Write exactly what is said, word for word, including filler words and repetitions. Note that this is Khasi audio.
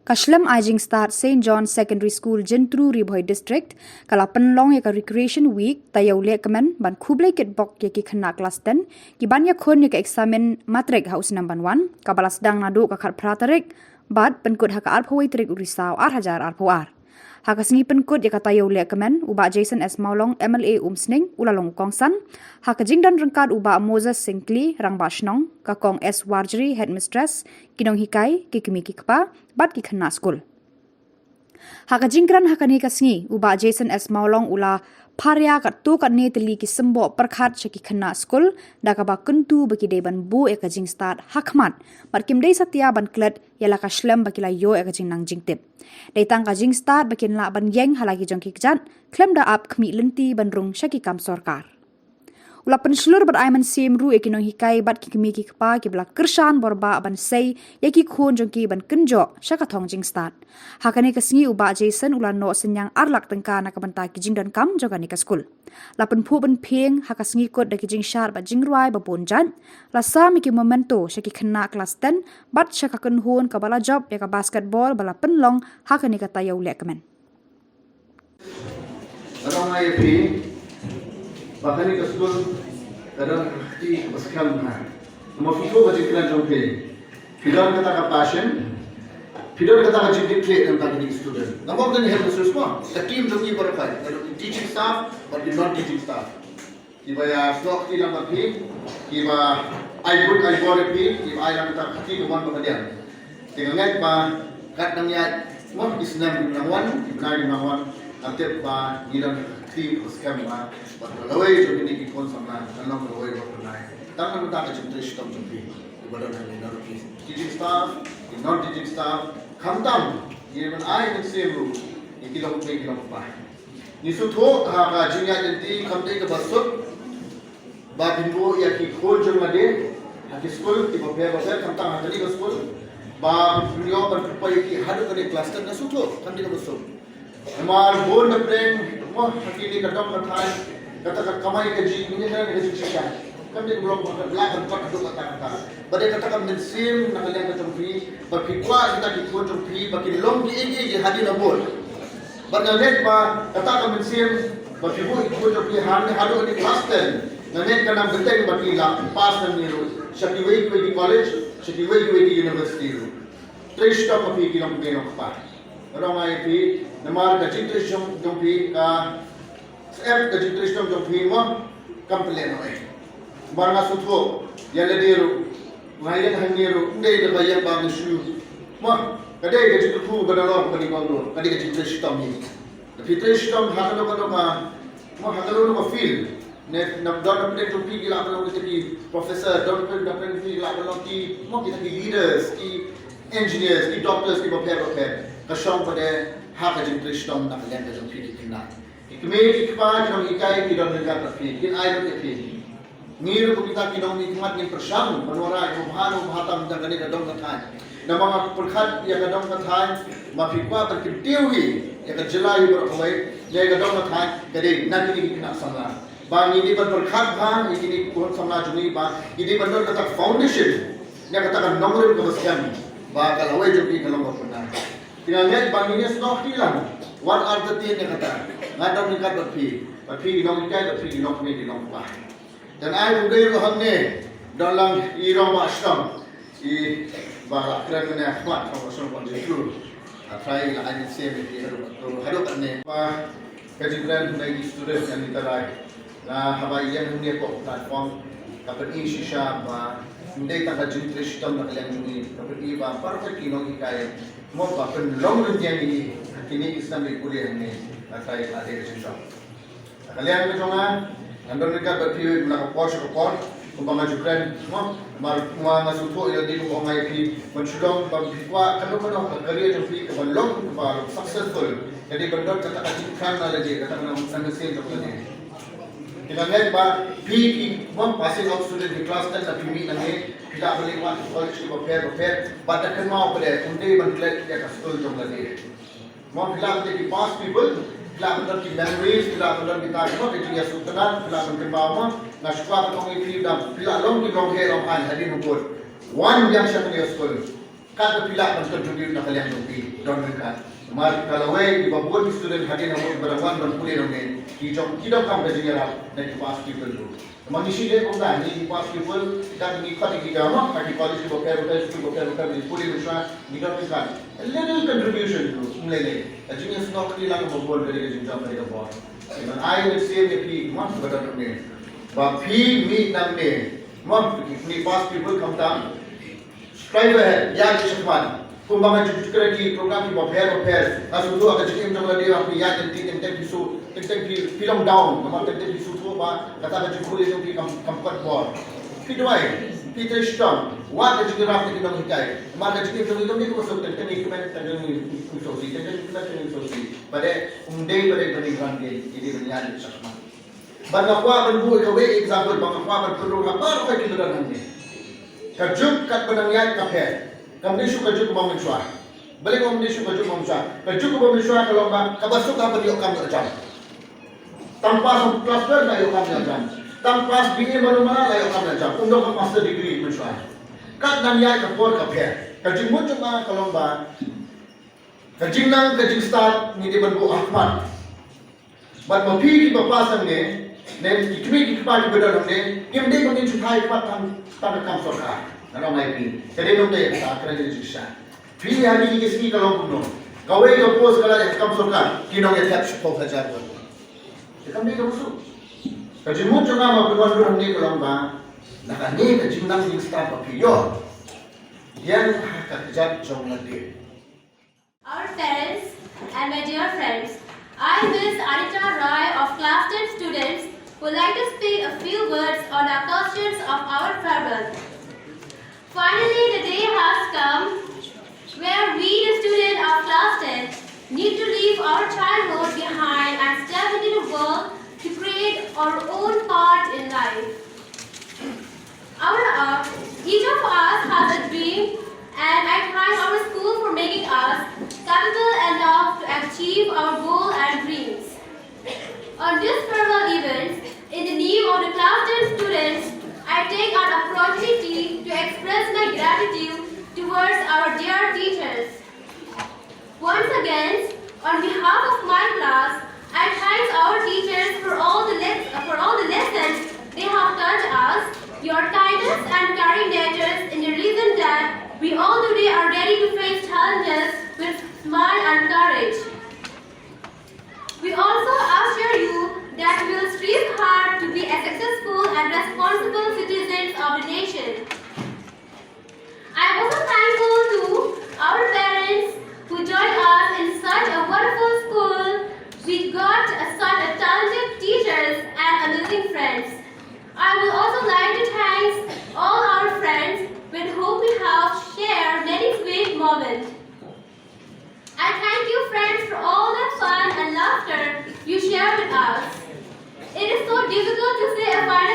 Ka shlem ai jingstad Saint John Secondary School, Jyntru, Ri Bhoi District, ka la pynlong ïa ka Recreation Week, taïew lehkmen, ban khublei kitbok ïa ki khynnah klas ten, ki ban ïakhun ïa ka eksamin matrik ha u snem ban wan, kaba la sdang naduh ka khatphra tarik, bad pynkut ha ka arphew wei tarik u Risaw ar hajar arphew ar. Ha ka sngi pynkut ïa ka taïew lehkmen, u Bah Jason S Mawlong, M L A Umsning, u la long u kongsan. Ha ka jingdon ryngkat u Bah Moses Syngkli, Rangbah Shnong, ka Kong S Warjri, Headmistress, ki nonghikai, ki kmie ki kpa, bad ki khynnah skul. Ha ka jingkren ha kane ka sngi, u Bah Jason S Mawlong u la pharia katto katne tylli ki symboh pyrkhat sha ki khynnah skul, da kaba kyntu ba ki dei ban buh ïa ka jingstad ha khmat, bad kim dei satia ban klet ïa la ka shlem ba ki la ïoh ïa ka jingnang jingtip. Dei tang ka jingstad ba kin lah ban ïeng ha la ki jong ki kjat, khlem da ap khmih lynti ban rung sha ki kam sorkar. U la pynshlur bad ai mynsiem ruh ïa ki nonghikai bad ki kmie ki kpa kiba la kyrshan bor bah ban sei ïa ki khun jong ki ban kynjoh sha ka thong jingstad. Ha kane ka sngi u Bah Jason u la noh synñiang ar lak tyngka na ka bynta ki jingdonkam jong kane ka skul. La pynphuh pynphieng ha ka sngi kut da ki jingshad bad jingrwai ba bun jait. La sam ïa ki memento sha ki khynnah klas ten bad sha ka kynhun kaba la jop ïa ka basketball ba la pynlong ha kane ka taïew lehkmen. Nga ong ïa phi ba kane ka skul ka don ka kti kaba skhem bha. Namar phi tip ka jingkren jong phi, phi don kata ka passion, phi don kata ka jingkitkhlieh na ka bynta ki student. Namar kane headmistress mo, ka team jong ngi baroh kai, ka don teaching staff bad ki non teaching staff. Kiba ïa snoh kti lang bad phi, kiba ai buit ai bor ïa phi, kiba ai lang kata ka kti ka mon ba ka diang. Te nga ngeit ba kat nang ïaid mo ki snem ki nang wan, ki bnai ki nang wan, nga tip ba ngi don ka kti kaba skhem bha bad ba lawei jong kine ki khun samla kan long lawei ba pynai. Tang na ka bynta ka jingtrei shitom jong phi kiba don hangne, na ruh ki teaching staff, ki non teaching staff, khamtam kiba ai mynsiem ruh ïa ki longkmie ki longkpa. Ngi sngewthuh ha ka jingïaid lynti kam dei kaba suk ba phin buh ïa ki khun jong lade ha ki skul kiba pher bapher, khamtam ha kane ka skul ba phin ïoh ban pynpoi ïa ki haduh kane ka klas ten, ngi sngewthuh kam dei kaba suk. Namar bun na pdeng mo ha kine ka dong ka thaiñ, kata ka kamai kajih, ngi ïa ka jingshisha kam dei kaba long ba ka lah ban pat haduh katta katta. Ba dei kata ka mynsiem na ka liang ka jong phi ba phi kwah kita ki khun jong phi ba kin long kiei kiei hadien habud. Bad nga ngeit ba kata ka mynsiem ba phi buh ïa ki khun jong phi hangne haduh kane ka klas ten, nga ngeit ka nang bteng ba ki la pass nangne ruh sha kiwei kiwei ki college, sha kiwei kiwei ki university ruh. Trei shitom ma phi ki longkmie longkpa. Nga ong ïa phi, namar ka jingtrei shitom jong phi, ka sep ka jingtrei shitom jong phi mo, kam pynlehnohei. Namar nga sngewthuh ïa lade ruh, nga ïeng hangne ruh, ym dei da ba ïeng ba nga shu mo, ka dei ka jingkyrkhu ba nalor kaba nyngkong ruh, ka dei ka jingtrei shitom hi. Da phi trei shitom ha kano kano ka mo, ha kano kano ka field, ne na don na pdeng jong phi ki lah ban long kita ki professor, don na pdeng jong phi ki lah ban long ki mo, kita ki leaders, ki engineers, ki doctors kiba pher bapher. Ka shong pat ha ka jingtrei shitom na ka liang ka jong phi ki khynnah. Ki kmie ki kpa ki nonghikai ki don ryngkat bad phi, kin ai ruh ïa phi. Ngi ruh kum kita ki nongmihkhmat ngin pyrshang ban wanrah ïa u bha u bha tam tang kane ka dong ka thaiñ. Namar nga pyrkhat ïa ka dong ka thaiñ, ma phi kwah ban kyntiew hi ïa ka jylla hi baroh kawei, ïa ka dong ka thaiñ ka dei na kine ki khynnah samla. Ba ngi dei ban pyrkhat bha ïa kine ki khun samla jong ngi, ba ngi dei ban don kata ka foundation, ïa kata ka nongrim kaba skhem ba ka lawei jong ki ka long kaba pynai. Te nga ngeit ba ngin ïa snoh kti lang, wat artatien ïa kata. Nga don ryngkat bad phi, bad phi ki nonghikai, bad phi ki nongkmie ki nongkpa. Te ai kumdei ruh hangne don lang i rangbah shnong, i Bah Lakren, kane ha khmat rangbah shnong Bah Jitru. Nga tharai la ai mynsiem ïa phi haduh, haduh katne. Ba ka jingkren jong ki student, ïa ngi tharai, nga haba ïeng hangne ha ka platform, ka pyni shisha ba ym dei tang ka jingtrei shitom na ka liang jong ngi, ka pyni ba baroh ki nonghikai mo ba pynlong rynïeng ïa ngi ha kine ki snem ba ngi pule hangne. Nga tharai la dei ka jingshong. Na ka liang ka jong nga, ngan don ryngkat bad phi na ka por sha ka por, kumba nga ju kren mo. Namar nga sngewthuh ïa lade, kumba nga ong ïa phi, ban shu long, ba phi kwah kano kano ka career jong phi kaba long, kaba long successful, ka dei ban don kata ka jingkhang na lade, kata ka mynsiem jong lade. Te nga ngeit ba phi ki mo passing out student ki class ten, lada phi mih nangne, phi lah ban leit wad ki college kiba pher bapher, bad da kynmaw pat, ym dei ban klet ïa ka skul jong lade. Mo, phi lah ban dei ki past people, phi lah ban don ki memories, phi lah ban don kita ki mo, ki jingïasuk tnat, phi lah ban kynmaw mo. Nga shu kwah ban ong ïa phi, da phi lah long ki long heh long aiñ hadien habud, wan biang sha kane ka skul. Katba phi lah ban contribute na ka liang jong phi, don ryngkat. Namar ka lawei kiba bun ki student hadien ha mut ba dang wan ban pule nangne, ki jong ki donkam ka jingïarap na ki past pupil ruh. Namar ngi shu leh kumta, ngi ki past pupil, kat ngi khot ïa ki ka mah, ha ki college kiba pher bapher, school bapher bapher, ngi pule mynshuwa, ngi don ryngkat. A little contribution ruh, ym lei lei. Ka jingïasnoh kti lang kaba bun, ka dei ka jingjop, ka dei ka bor. Ngan ai mynsiem ïa phi, mah, ba don nangne. Ba phi mih nangne, mah, phi past pupil khamtam. Strive ahead, ïaid shakhmat. Kumba nga ju kren ki program kiba pher bapher. Nga sngewthuh ha ka jingim jong lade ba phi ïaid teng teng, teng teng phi shu, teng teng phi, phi long down. Namar teng teng phi sngewthuh ba kata ka jingkhuslai jong phi kam, kam pat bor. Phi duwai, phi trei shitom. Wad ka jingïarap na ki nonghikai. Namar ka jingim jong ngi kam dei kumba shu teng teng ngi kmen, teng teng ngi sngewsih, teng teng ngi kmen, teng teng ngi sngewsih. Bad ym dei, bad ym dei ban ïaid, ïa dei ban ïaid shakhmat. Bad nga kwah ban buh ïa kawei ka example, bad nga kwah ban pynrung ha baroh ki ba don hangne. Ka juk katba nang ïaid ka pher. Kam dei shuh ka juk kaba mynshuwa. Balei kam dei shuh ka juk kaba mynshuwa? Ka juk kaba mynshuwa ka long ba kaba suk hap ban ïoh kam ïoh jam. Tang pass class twelve la ïoh kam ïoh jam. Tang pass B A mano mano la ïoh kam ïoh jam. Um don ka master degree mynshuwa. Kat nang ïaid ka por ka pher. Ka jingmut jong nga ka long ba ka jingnang ka jingstad ngi dei ban buh ha khmat. Bad ma phi kiba pass hangne, ne ki kmie ki kpa kiba don hangne, kim dei ban ngin shu thait pat tang, tang ka kam sorkar. Nga ong ïa phi. Ka dei nongdei ka kren ka jingshisha. Phi ha kine ki sngi ka long kumno. Kawei ka post ka la dei ka kam sorkar, ki nongïathep shiphew hajar. Te kam dei kaba suk. Ka jingmut jong nga ma phi wan ruh hangne ka long ba na kane ka jingnang jingstad ba phi ïoh, ïeng ha ka kjat jong lade. Our parents and my dear friends, I, Miss Anita Roy of Class ten students, would like to speak a few words on the occasions of our farewell. Finally, the day has come where we, the student of Class ten, need to leave our childhood behind and step into the world to create our own path in life. Our, uh, each of us has a dream, and I thank our school for making us capable enough to achieve our goal and dreams. On this farewell event, in the name of the Class ten students, I take an opportunity to express my gratitude towards our dear teachers. Once again, on behalf of my class, I thank our teachers for all the le-, for all the lessons they have taught us. Your kindness and caring natures is the reason that we all today are ready to face challenges with smile and courage. We also assure you that we will strive hard to be a successful and responsible citizens of the nation. I'm also thankful to our parents who joined us in such a wonderful school. We got a, such a talented teachers and amazing friends. I would also like to thank all our friends with whom we have shared many sweet moments. I thank you, friends, for all the fun and laughter you share with us. It is so difficult to say a final